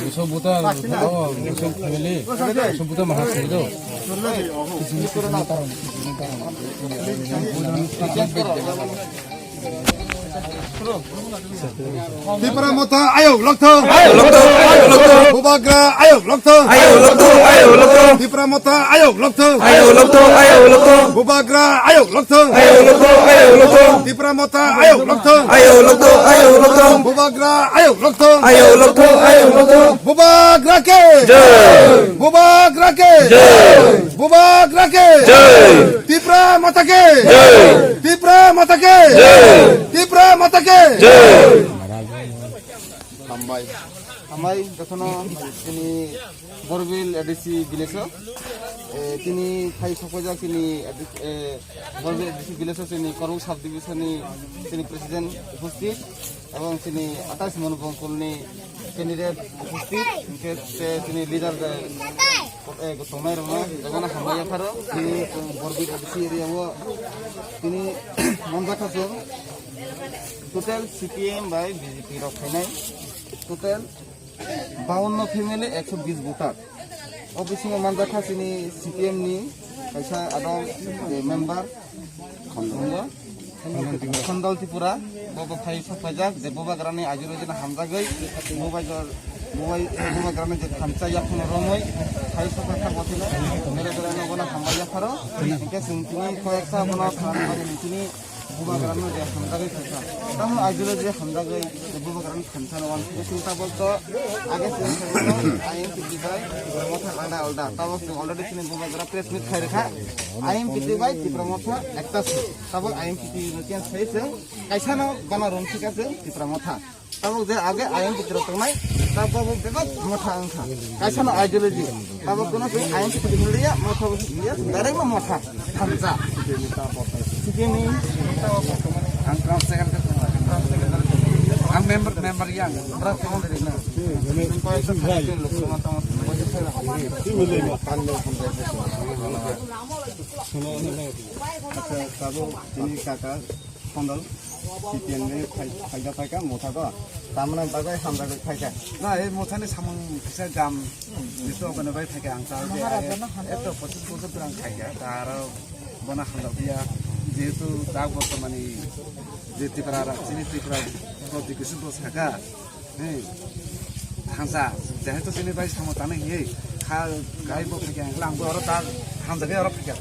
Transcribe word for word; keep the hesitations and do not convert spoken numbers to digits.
Buso buta, oh, buso family, buso buta mahasini do. Tipra Motha ayok lokthong. Ayok lokthong, ayok lokthong. Bubagra ayok lokthong. Ayok lokthong, ayok lokthong. Tipra Motha ayok lokthong. Ayok lokthong, ayok lokthong. Bubagra ayok lokthong. Ayok lokthong, ayok lokthong. Tipra Motha ayok lokthong. Ayok lokthong, ayok lokthong. Bubagra ayok lokthong. Ayok lokthong, ayok lokthong. Bubagra ke. Jai. Bubagra ke. Jai. Bubagra ke. Jai. Tipra Motha ke. Jai. Tipra Motha ke. Jai. Tipra Motha ke. Jai. Hambai. Hambai, jotono tini Borbil A D C village o, eh, tini phai sokphaijak tini, eh, Borbil A D C village o tini Korong sub division ni tini president upasthit, ebong tini atais Manu Bongkol ni candidate upasthit, hingke te tini leader, eh, tongnai rok no jotono hambai yapharo, tini Borbil A D C area o tini manjakha chwng. Total C P M bai B J P rok phainai, total bawanno family, ekso bis voter. O bisingo manjakha chini C P M ni kaisa adong, eh, member, Khondol Tripura, bo bo phai sokphaijak, je Bubagrani ajuro jeno hamjagwi, Bubagra-, Bubai-, eh, Bubagrani je thansa yakhuno romwi phai sokphaijak bo chini, bere bere no bono hambai yapharo, hingke chwng tini koyekta bono thansa ni tini Bubagrano je hamjagwi thansa. Tamo aigwlwi je hamjagwi Bubagrano thansa no wansukgo chwng tabok to age chwng I M P T bai Tipra Motha alda alda. Tabok chwng already chini Bubagra press meet khai rwkha. I M P T bai Tipra Motha ekta se. Tabok I M P T no change khai chwng kaisa no bana rwng thika chwng Tipra Motha. Tabok je age I M P T rok tongnai, tabok bo bebak motha wngkha. Kaisa no ideology. Tabok kono se I M P T hinliya, motha bo hinliya, direct no motha. Thansa. Sitini, ang Trans Secretary, Trans Secretary. Ang member, member yang, Trans Secretary na. Acha, tabok tini kaka, Khondol, C P M ni phai-, phaida phaikha motha to. Tamni bagwi hamjagwi phaikha. Na, ei mothani samung kisa gam, bisu okone bai phaikha ang ta je, ekso pochis bosor pura ang khaikha. Ta aro bono hamjakya, jehetu ta bortomani je Tripura ra-, chini Tripura rok je kisu dos thaka. Hey, thansa, jehetu chini bai samo tani hinwi kha gai bo phikya, ang bo oro ta hamjagwi oro phikya.